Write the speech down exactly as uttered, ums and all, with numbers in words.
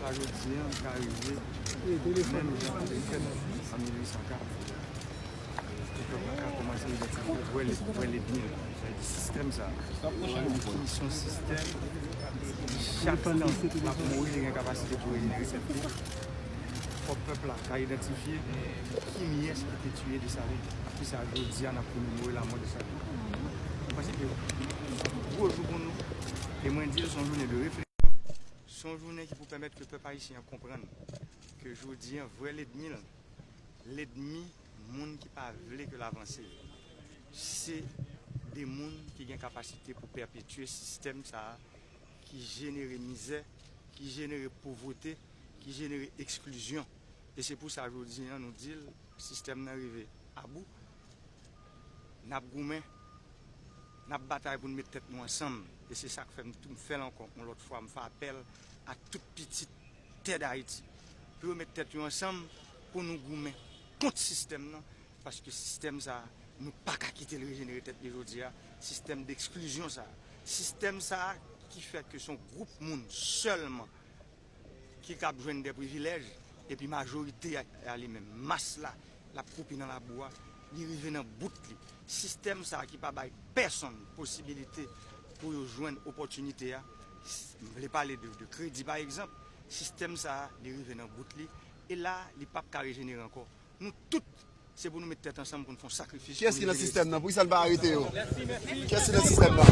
Sa jodi an ka rive menm jan ke l fèt an mil uit san kat. Pou pèp la ka kòmanse idantifye vrè lènmi l. Sa vle di sistèm sa a, ki se yon sistèm ki chak tan l ap mouri, li gen kapasite pou rejenere tèt li. Fòk pèp la ka idantifye kiyès ki te tiye Desalin. Poukisa jodi a n ap komemore lanmò Desalin. Mwen panse ke gwo jou pou nou. E mwen di l, se yon jounen de refleksyon, se yon jounen ki pou pèmèt ke pèp ayisyen an konprann ke jodi an, vrè lènmi l, lènmi moun ki pa vle ke l avanse yo, se de moun ki gen kapasite pou pèpetye sistèm sa a ki jenere mizè, ki jenere povreté, ki jenere eksklizyon. E se pou sa jodi an nou di l, sistèm nan rive abou. N ap goumen, n ap batay pou n met tèt nou ansanm. E se sa k fè m tou m fè l ankò yon lòt fwa, m fè apèl a tout pitit tè Dayiti pou yo met tèt yo ansanm pou nou goumen kont sistèm nan, paske sistèm sa a, nou pa ka kite l rejenere tèt li jodi a. Sistèm deksklizyon sa a, sistèm sa a ki fè ke se yon gwoup moun sèlman ki kab jwenn de privilèj, epi majorite a, a li menm, mas la, l ap koupi nan labou a, li rive nan bout li. Sistèm sa a ki pa bay pèsonn posibilite pou yo jwenn opòtinite a, s- m vle pale de, de kredi pa egzanp, sistèm sa a, li rive nan bout li, e la, li p ap ka rejenere ankò. Nou tout, se pou nou met tèt ansanm pou n fè yon sakrifis. Kiyès ki nan sistèm nan? Poukisa l pa arete yo? Kiyès ki nan sistèm nan?